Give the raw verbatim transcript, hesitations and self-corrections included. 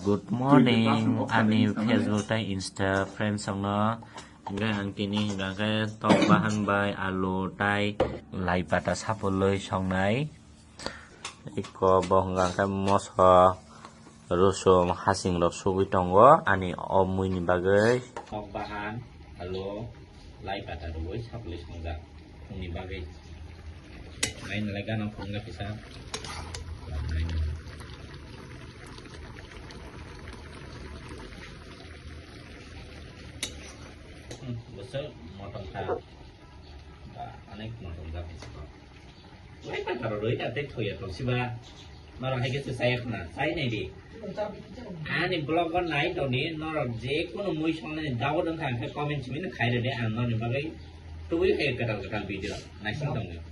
Good morning, ani Facebook tei Insta friends rokno. Hingke ang tini hingka khe tok bahan bai alu tai lai pata sapolwi songnai. Iko bo hingka khe moso, rusum, hasing rok sugwi tongo ani o mui ni bagwi. Tok bahan, alu, lai pata rwui sapolwi songjak. Phungni bagwi. Nainalai gana phunukna kisa. Hmm, bwswk motom kha. Ba, onek motom jak ni sabo. Lai pata rwui ta tei thoya tongsiba. Norok hai khe se chaya khna, chai nai di. Ani vlog o nai tongdi, norok je kunu mui songnani doubt wngkha, hwnkhe comment simi no khai rwdi, ang norokni bagwi tubui khai kwtal kwtal video naising tongo.